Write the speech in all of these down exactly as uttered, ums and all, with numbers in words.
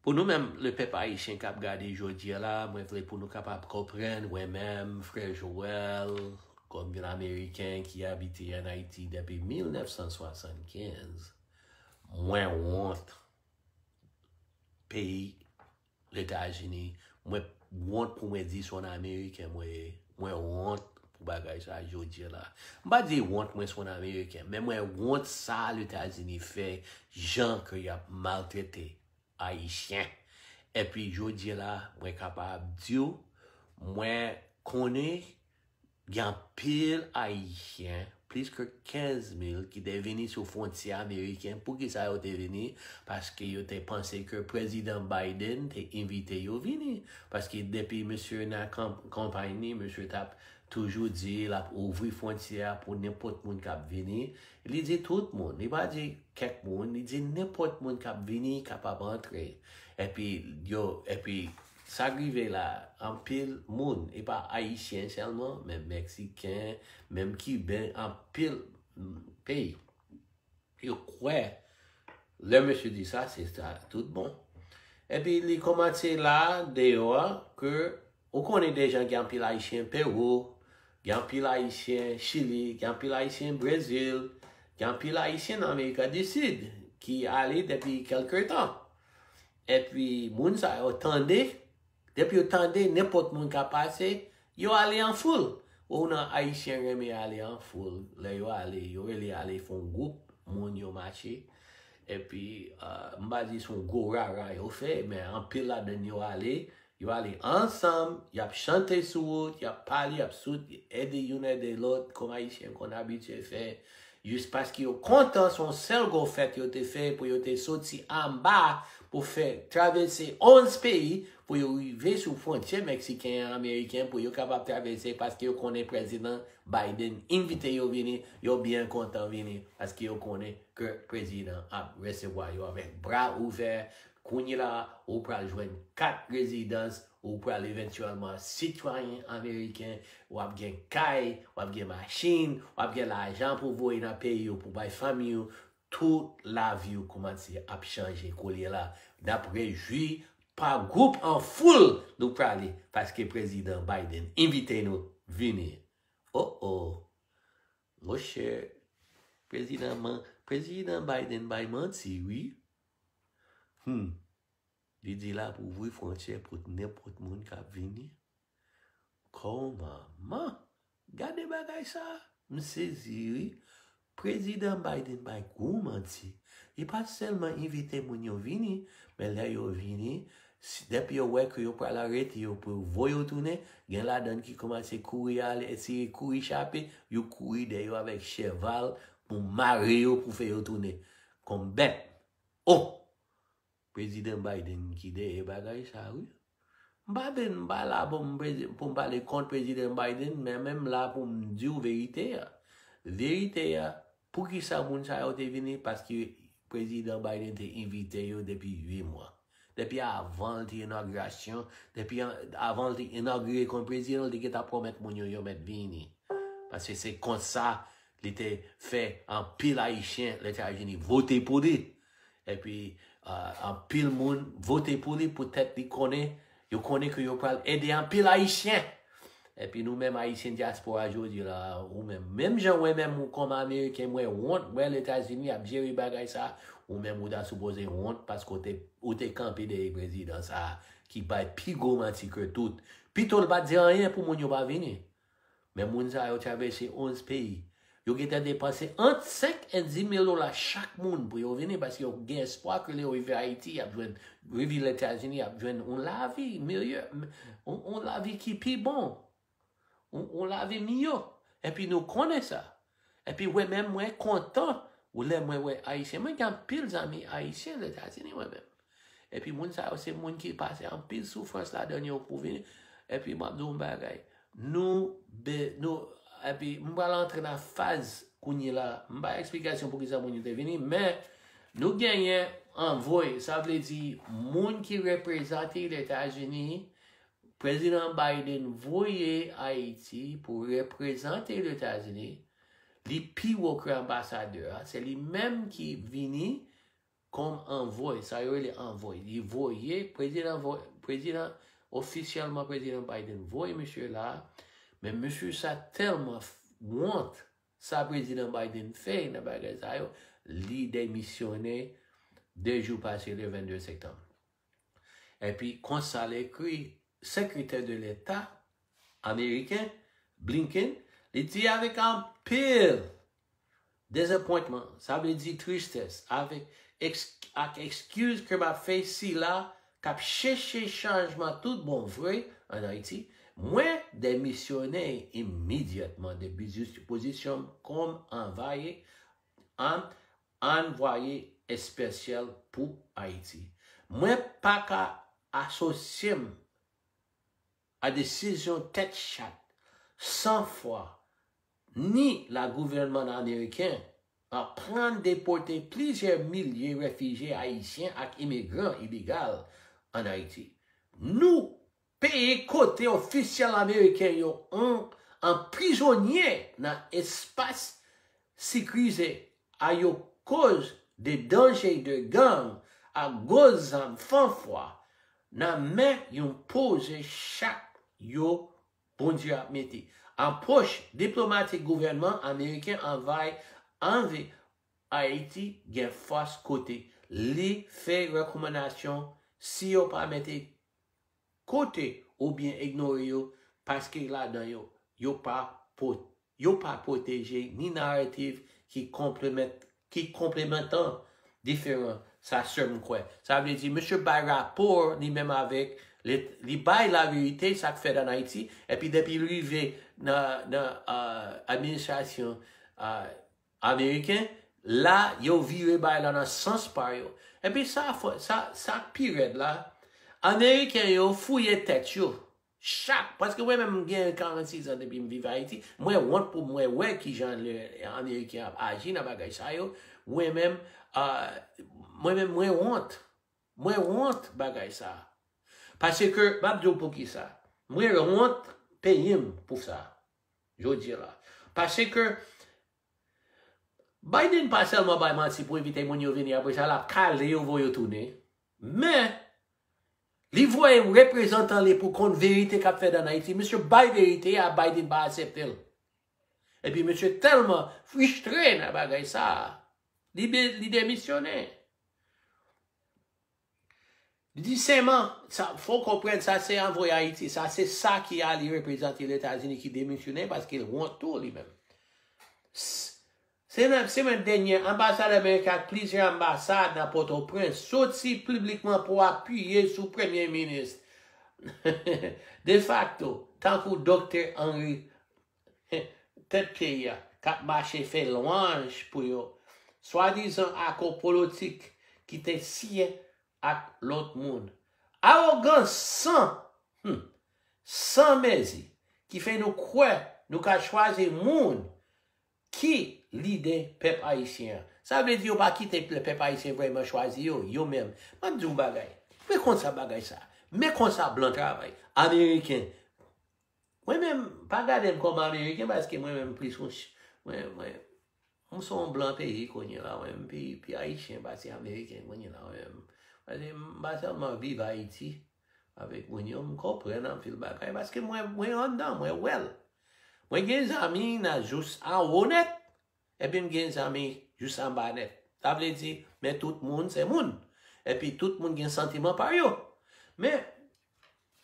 Pou nou menm, lepèp ayisyen k ap gade jodi a la, mwen vle pou nou kapab konprann, mwen menm, frè Joel, kòm yon Ameriken ki abite ann Ayiti depi mil nèf san swasannkenz, mwen wont peyi Letazini. Mwen wont pou mwen di se yon Ameriken mwen ye. Mwen wont pou bagay sa jodi a la. M pa di wont mwen se yon Ameriken, men mwen wont sa Letazini fè, jan ke y ap maltrete Ayisyen. Epi jodi a la, mwen kapab di w, mwen konnen gen anpil Ayisyen, plis ke kenz mil, ki te vini sou fwontyè ameriken. Poukisa yo te vini? Paske yo te panse ke Prezidan Biden te envite yo vini. Paske depi mesye nan kan-, kanpay li, mesye t ap toujou di l ap ouvri fwontyè a pou nenpòt moun k ap vini. Li di tout moun, li pa di kèk moun, li di nenpòt moun k ap vini kapab antre. Epi yo, epi sa k rive la, anpil moun, e pa Ayisyen sèlman, men Meksiken, menm Kiben, anpil, mm, peyi. Yo kwè, lè mesye di sa, se sa, tout bon. Epi li kòmanse la, deyò a, ke ou konnen deja gen anpil Ayisyen Pewou, gen anpil Ayisyen Chili, gen anpil Ayisyen Brezil, gen anpil Ayisyen nan Amerik di Sid ki ale depi kèlke tan. Epi moun sa yo tande, depi yo tande nenpòt moun ka pase, yo ale an foul. Ou nan Ayisyen renmen ale an foul. Lè yo ale, yo rele ale fè yon gwoup moun yo mache. Epi, ah, m pa di se yon gwo rara yo fè, men anpil ladan yo ale. Yo ale ansanm, y ap chante sou wout, y ap pale, y ap sout, ede youn ede lòt, kòm Ayisyen konn abitye fè. Jis paske yo kontan, se yon sèl gwo fèt yo te fè pou yo te soti anba pou fè travèse onz peyi pou yo rive sou fwontyè meksiken an, ameriken, pou yo kapab travèse paske yo konnen Prezidan Biden envite yo vini, yo byen kontan vini paske yo konnen ke prezidan ap resevwa yo avèk bra ouvè. Kounye la, ou pral jwenn kat rezidans, ou pral evantyèlman sitwayen ameriken, w ap gen kay, w ap gen machin, w ap gen lajan pou voye nan peyi w, pou bay fanmi w, tout lavi w kòmanse ap chanje kounye la. N ap rejwi pa gwoup an foul nou prale, paske Prezidan Biden envite nou vini. Oh, oh. Monchè, Prezidan man-, Prezidan Biden bay manti, wi. Hmm. Li di l ap ouvri fwontyè pou nenpòt moun k ap vini. Kòman? Gade bagay sa, m sezi, wi. Prezidan Biden bay gwo manti. Li pa sèlman envite moun yo vini, men lè yo vini, si, depi yo wè ke yo pral arete yo pou yo voye yo tounen, gen ladan ki kòmanse kouri ale, eseye kouri chape, yo kouri dèyè yo avèk cheval pou mare yo, pou fè yo tounen kòm bèt. Oh! Prezidan Biden ki dèyè bagay sa, wi. M pa ben, m pa la pou m prezi-, pou m pale kont Prezidan Biden, men menm la pou m di w verite a. Verite a, poukisa moun sa yo te vini? Paske Prezidan Biden te envite yo depi uit mwa. Depi avan l te inogirasyon, depi an-, avan l te inogire kòm prezidan, l te gentan pwomèt moun yo, yo mèt vini. Paske se konsa li te fè anpil Ayisyen Letazini vote pou li. Epi, ah, anpil moun vote pou li poutèt li konnen, yo konnen ke yo pral ede anpil Ayisyen. Epi nou menm Ayisyen dyaspora jodi la, ou menm, menm jan mwen menm ou kòm Ameriken, mwen wont, wè Letazini ap jere bagay sa, ou menm ou ta sipoze wont paske ou te, ou te kanpe dèyè prezidan sa ki bay pi gwo manti ke tout. Pito l pa t di anyen pou moun yo pa vini. Men moun sa yo travèse onz peyi. Yo gentan depanse ant senk e dis mil dola chak moun pou yo vini, paske yo gen espwa ke lè yo rive Ayiti, y ap jwenn, rive Letazini, y ap jwenn yon lavi meyè, yon, yon lavi ki pi bon, yon, yon lavi miyò. Epi nou konnen sa. Epi mwen menm, mwen kontan, ou lè mwen wè Ayisyen, mwen gen anpil zanmi Ayisyen Letazini, mwen menm. Epi moun sa yo, se moun ki pase anpil soufrans ladan yo pou vini. Epi m ap di w yon bagay. Nou, be-, nou, epi m pral antre nan faz kounye la. M bay eksplikasyon poukisa moun yo te vini, men nou genyen anvoy, sa vle di moun ki reprezante Letazini, Prezidan Biden voye Ayiti pou reprezante Letazini, li pi wo ke anbasadè a, se li menm ki vini, kòm anvway, sa yo rele anvway. Li voye, prezidan voye, prezidan, ofisyèlman prezidan Biden voye misye la, men misye sa tèlman wont sa prezidan Biden fè nan bagay sa yo, li demisyonnen de jou pase le vennde septanm. Epi konsa l ekri, sekretè de leta ameriken, Blinken, li di avèk anpil dezapwentman, sa vle di tristès, avèk eks, ak ekskiz ke m ap fè sila k ap chèche chanjman tout bon vre ann Ayiti, mwen demisyonnen imidyatman de bizi, pozisyon m kòm anvaye, an, anvwaye espesyal pou Ayiti. Mwen pa ka asosye m a desizyon tèt chat, san fwa, ni la gouvènman ameriken ap pran depòte plizyè milye refijye ayisyen ak imigran ilegal ann Ayiti. Nou peye kote ofisyèl ameriken yo an, anprizonye nan espas sekirize akoz de danje de gang ak gwo zam fanfwa nan men yon poze chak yo Bondye ap mete. Apwòch diplomatik gouvènman ameriken anvay anve Ayiti gen fòs kote li fè rekòmandasyon si yo pa mete kote oubyen ignore yo paske ladan yo, yo pa po, yo pa pwoteje ni naratif ki konpleman, ki konplemantan diferan sa sè m kwè. Sa vle di, misye bay rapò li menm avèk, li, li bay laverite sa k fèt ann Ayiti, epi depi l rive nan, nan uh, administrasyon uh, ameriken, la yo vire bay la nan sans pa yo. Epi sa, sa, sa k pi rèd la, ameriken yo fouye tèt yo. Chak, paske mwen menm m gen karannsis an depi m viv Ayiti, mwen wont pou mwen wè kijan le ameriken ap aji nan bagay sa yo. Mwen menm, uh, mwen menm mwen wont. Mwen wont bagay sa. Paske, m ap di w poukisa. Mwen wont peyi m pou sa. Jodi la. Paske, Biden pa sèlman bay manti pou envite moun yo vini, apre sa l ap kale yo voye yo tounen. Men, li voye reprezantan li pou konn verite k ap fèt ann Ayiti. Misye bay verite a, Biden pa aksepte l. Epi misye tèlman fristre nan bagay sa a, li, li demisyonnen. Li di sèman, sa, fò w konprann sa se anvoye Ayiti, sa se sa ki ale reprezante Letazini ki demisyonnen paske l wont tou li menm. Se nan semèn dènye, anbasadè ameriken ak plizyè anbasad nan Pòtoprens soti piblikman pou apiye sou premye minis defakto, tankou Doktè Henry, tèt peyi a, k ap mache fè lwanj pou yo swadizan akò politik ki te siyen ak lòt moun. Awogans san, hmm, san mezi ki fè nou kwè nou ka chwazi moun ki lidè pèp ayisyen an. Sa vle di yo pa kite pèp ayisyen vrèman chwazi yo, yo menm. M ap di w bagay. Men konsa bagay sa. Men konsa blan travay. Ameriken. Mwen menm, pa gade m kòm Ameriken paske mwen menm plis yon ch-, mwen, mwen, m se yon blan peyi kounye la, mwen menm pi, pi Ayisyen pase Ameriken kounye la, mwen menm. Paske m pa sèlman viv Ayiti avèk moun yo, m konprann anpil bagay paske mwen, mwen anndan, mwen wè l. Mwen gen zanmi nan jous anwo nèt, epi m gen zanmi jous anba nèt. Sa vle di, men tout moun se moun. Epi tout moun gen santiman pa yo. Men,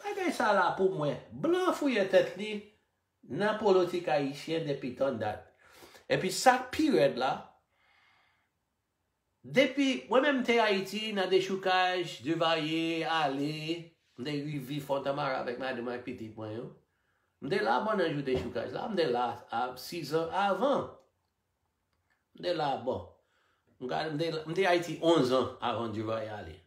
bagay sa la pou mwen, blan fouye tèt li nan politik ayisyen depi tann dat. Epi sa k pi rèd la, depi, mwen menm m te Ayiti nan dechoukaj, Duvalier, ale, m te viv Fontamara avèk madanm ak pitit mwen yo. M te la pandan jou dechoukaj la, m te la a sizan avan. M te la, bon. M ka, m te, m te Ayiti onz an avan Duvalier ale.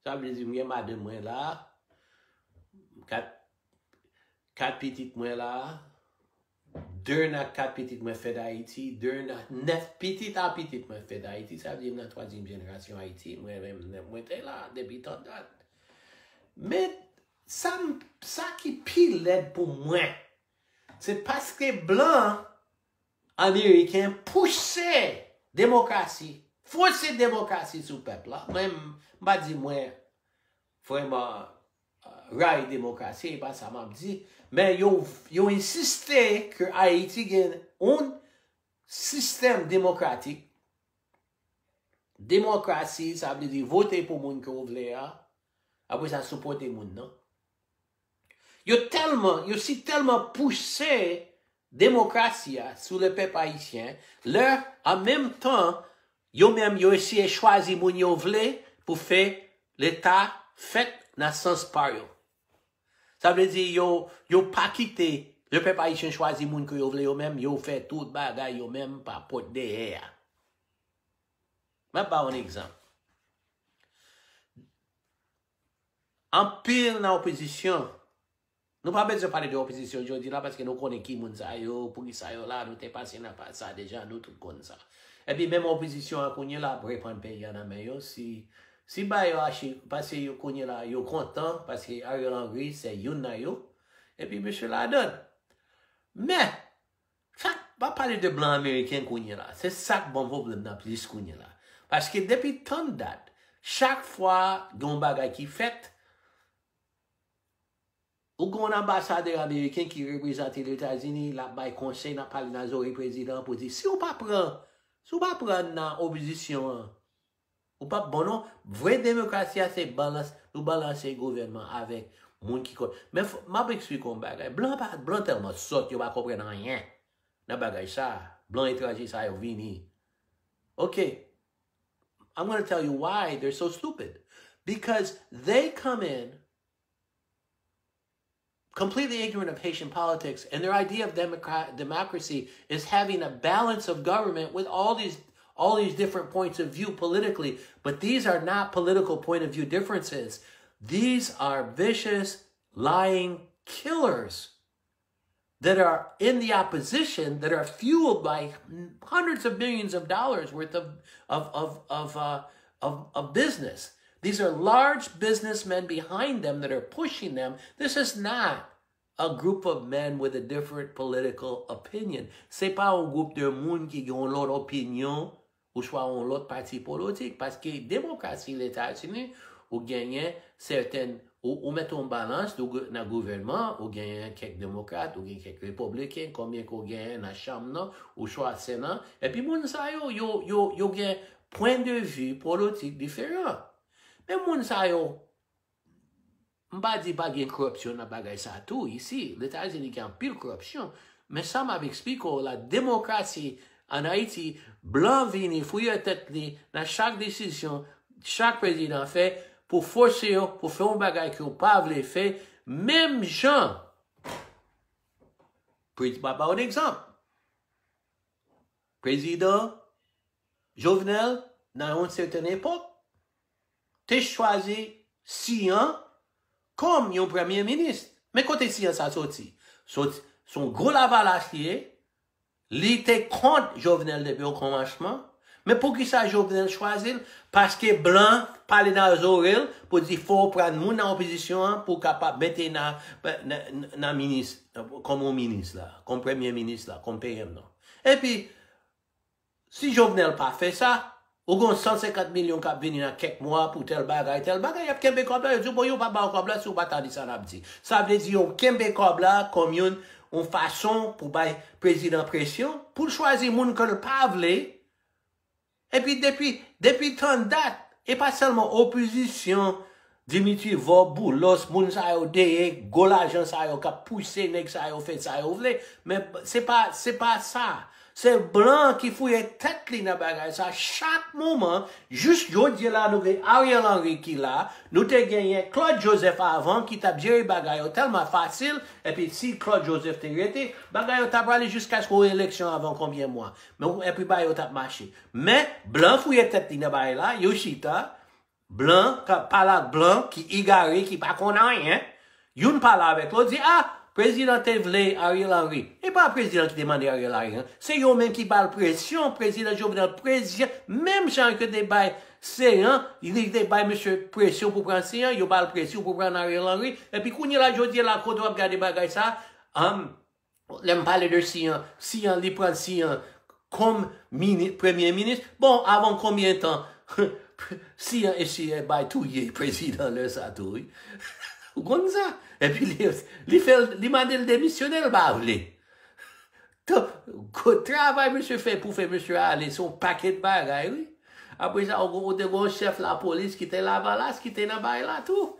Sa vle di m gen madanm mwen la, kat, kat pitit mwen la, de nan kat pitit mwen fèt Ayiti, de nan nèf pitit a pitit mwen fèt Ayiti, sa vle di m nan twazyèm jenerasyon Ayiti, mwen menm, mwen te la depi tan dat. Men, sa m, sa ki pi lèd pou mwen, se paske blan Ameriken pouse demokrasi, fòse demokrasi sou pèp la. Mwen, m pa di mwen vrèman rayi demokrasi, e pa sa m ap di. Men yo, yo ensiste ke Ayiti gen yon sistèm demokratik. Demokrasi, sa vle di vote pou moun ke w vle a, apre sa sipòte moun nan. Yo tèlman, yo si tèlman pouse demokrasi a sou le pèp ayisyen, lè, an menm tan, yo menm, yo eseye chwazi moun yo vle pou fè Leta fèt nan sans pa yo. Sa vle di, yo, yo pa kite le pèp ayisyen chwazi moun ke yo vle yo menm, yo fè tout bagay yo menm pa pòt dèyè a. M ap ba w yon egzanp. Anpil nan opozisyon, nou pa bezwen pale de opozisyon jodi la, paske nou konnen ki moun sa yo, poukisa yo la, nou te pase nan faz sa deja, nou tout konn sa. Epi menm opozisyon an kounye la ap reprann peyi a nan men yo, si, si bagay yo achi, paske yo kounye la, yo kontan, paske Ariel Henry se youn nan yo, epi mesye ladann. Men, sa, m ap pale de blan ameriken kounye la. Se sa k ban m pwoblèm nan plis kounye la. Paske depi tann dat, chak fwa gen yon bagay ki fèt, ou gen yon anbasadè ameriken ki reprezante Letazini, l ap bay konsèy, l ap pale nan zòrèy prezidan an pou di, si w pa pran, si w pa pran nan opozisyon an, ou p ap bon non. Vrè demokrasi a se balans, nou balanse gouvènman avèk moun ki konn. Men fò, m ap eksplike yon bagay. Blan pa, blan tèlman sòt, yo pa konprann anyen nan bagay sa. Blan etranje sa yo vini. Ok. I'm gonna tell you why they're so stupid. Because they come in completely ignorant of Haitian politics, and their idea of democrat, democracy is having a balance of government with all these all these different points of view politically. But these are not political point of view differences. These are vicious, lying killers that are in the opposition that are fueled by hundreds of millions of dollars worth of of of of, uh, of, of business. These are large businessmen behind them that are pushing them. This is not a group of men with a different political opinion. Se pa yon gwoup de moun ki gen yon lòt opinyon oswa yon lòt pati politik. Paske demokrasi Letazini, ou genyen sèten, ou, ou mete yon balans nan gouvènman, ou genyen kèk demokrat, ou genyen kèk repibliken, konbyen ke w genyen nan chanm nan, oswa Sena. Epi moun sa yo, yo, yo, yo gen pwen de vi politik diferan. Men moun sa yo, m pa di pa gen koripsyon nan bagay sa tou isi. Letazini gen anpil koripsyon. Men sa m ap eksplike w la, demokrasi ann Ayiti, blan vini fouye tèt li nan chak desizyon chak prezidan fè pou fòse yo pou fè yon bagay ke yo pa vle fè, menm jan. M ap ba w yon egzanp. Prezidan Jovenel, nan yon sèten epòk, te chwazi Siyan kòm yon premye minis. Men kote Siyan sa soti? Soti, se yon gwo Lavalas li ye. Li te kont Jovenel depi okòmansman. Men poukisa Jovenel chwazi l? Paske blan pale nan zòrèy l pou di fò w pran moun nan opozisyon an pou w kapab mete nan, nan, nan minis, kòm yon minis la, kòm premye minis la, kòm P M nan. Epi, si Jovenel pa fè sa, ou gon san senkant milyon k ap vini nan kèk mwa pou tèl bagay, tèl bagay, y ap kenbe kòb la, yo di w, bon, yo pa ba w kòb la si w pa ta di sa n ap di. Sa vle di yo kenbe kòb la kòm yon, yon fason pou bay prezidan presyon, pou l chwazi moun ke l pa vle. Epi depi, depi tan dat, e pa sèlman opozisyon, Dimitri Vorbe, Boulos, moun sa yo dèyè, gwo lajan sa yo k ap pouse nèg sa yo fè sa yo vle. Men se pa, se pa sa. Se blan ki fouye tèt li nan bagay sa. Chak moman, jis jodi a la, nou gen Ariel Henry ki la, nou te genyen Claude Joseph avan ki t ap jere bagay yo tèlman fasil, epi si Claude Joseph te rete, bagay yo t ap ale jiskaske yon eleksyon avan konbyen mwa. Men, epi bagay yo t ap mache. Men, blan fouye tèt li nan bagay la, yo chita, blan, k ap pale ak blan, ki egare, ki pa konn anyen. Youn pale avèk lòt, di, ah, prezidan te vle Ariel Henry. E pa prezidan ki te mande Ariel Henry, non. Se yo menm ki ba l presyon, prezidan Jovenel, prezidan, menm jan ke te bay Seyan, li te bay mesye presyon pou pran Seyan, yo ba l presyon pou pran Ariel Henry. Epi kounye la, jodi a la, kote w ap gade bagay sa, um, lè m pale de Seyan, Seyan, li pran Seyan, kòm mini, premye minis. Bon, avan konbyen tan, si an eseye bay touye prezidan lè sa tou, wi. Ou konn sa? Epi li, li fè, li mande l demisyone, l pa vle. Travay misye fè pou fè misye ale, se yon pakèt bagay, wi. Apre sa, ou te gen yon chèf lapolis ki te Lavalas, ki te nan bagay la tou.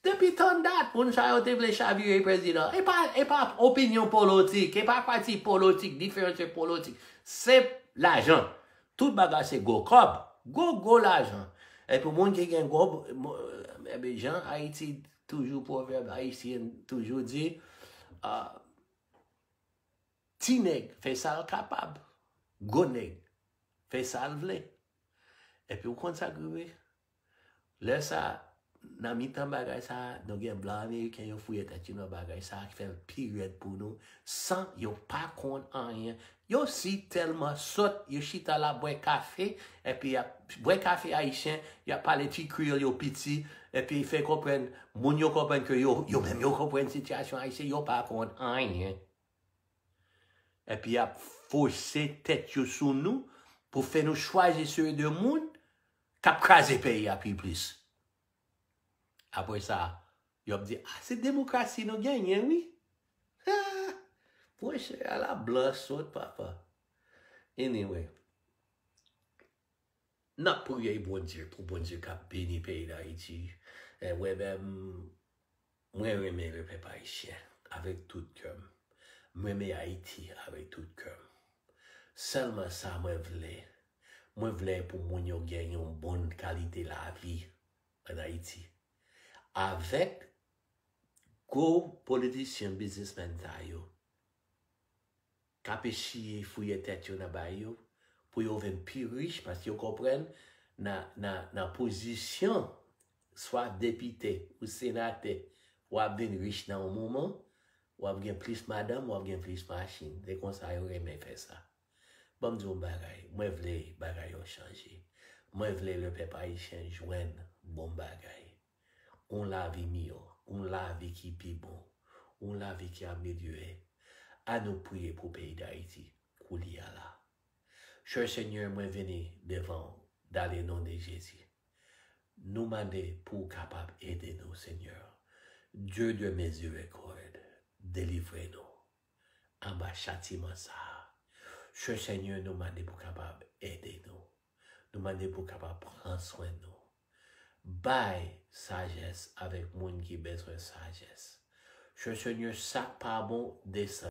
Depi tan dat, moun sa yo te vle chavire prezidan. E pa, e pa opinyon politik, e pa pati politik, diferans politik. Se lajan. Tout bagay se gwo kòb, gwo, gwo lajan. Epi moun ki gen gwo, ebe, jan Ayiti toujou, pwovèb ayisyen toujou di, ah, ti nèg fè sa l kapab, gwo nèg fè sa l vle. Epi ou konn sa k rive? Lè sa, nan mitan bagay sa, nou gen blan ameriken, yo fouye tèt yo nan bagay sa, ki fè l pi rèd pou nou, san yo pa konn anyen. Yo si tèlman sòt, yo chita la bwè kafe, epi y ap bwè kafe ayisyen, y ap pale ti kreyòl yo piti, epi fè konprann, moun yo konprann ke yo, yo menm yo konprann sitiyasyon ayisyen, yo pa konn anyen. Epi y ap fòse tèt yo sou nou pou fè nou chwazi seri de moun k ap kraze peyi a pi plis. Apre sa, y ap di, ah, se demokrasi nou genyen, wi. Ah, monchè, ala blan sòt, papa. Anyway, n ap priye Bondye pou Bondye k ap beni peyi Dayiti. E mwen menm, mwen renmen lepèp ayisyen avèk tout kè m. Mwen renmen Ayiti avèk tout kè m. Sèlman sa mwen vle. Mwen vle pou moun yo gen yon bon kalite lavi ann Ayiti. Avèk gwo politisyen, biznismenn sa yo k ap eseye fouye tèt yo nan bagay yo, pou yo vin pi rich, paske yo konprann nan, nan, nan pozisyon, swa depite ou senatè, w ap vin rich nan yon moman, w ap gen plis madanm, w ap gen plis machin. Se konsa yo renmen fè sa. Ban m di w yon bagay, mwen vle bagay yo chanje. Mwen vle lepèp ayisyen jwenn bon bagay. Yon lavi miyò, yon lavi ki pi bon, yon lavi ki amelyore. Ann nou priye pou peyi Dayiti koulye a la. Chè Senyè, mwen vini devan w, dans le nom de Jésus. Nou mande pou w kapab ede nou, Senyè. Dieu de miséricorde, delivre nou anba chatiman sa a. Chè Senyè, nou mande pou w kapab ede nou. Nou mande pou w kapab pran swen nou. Bay sajès avèk moun ki bezwen sajès. Chè Senyè, sa k pa bon, desann.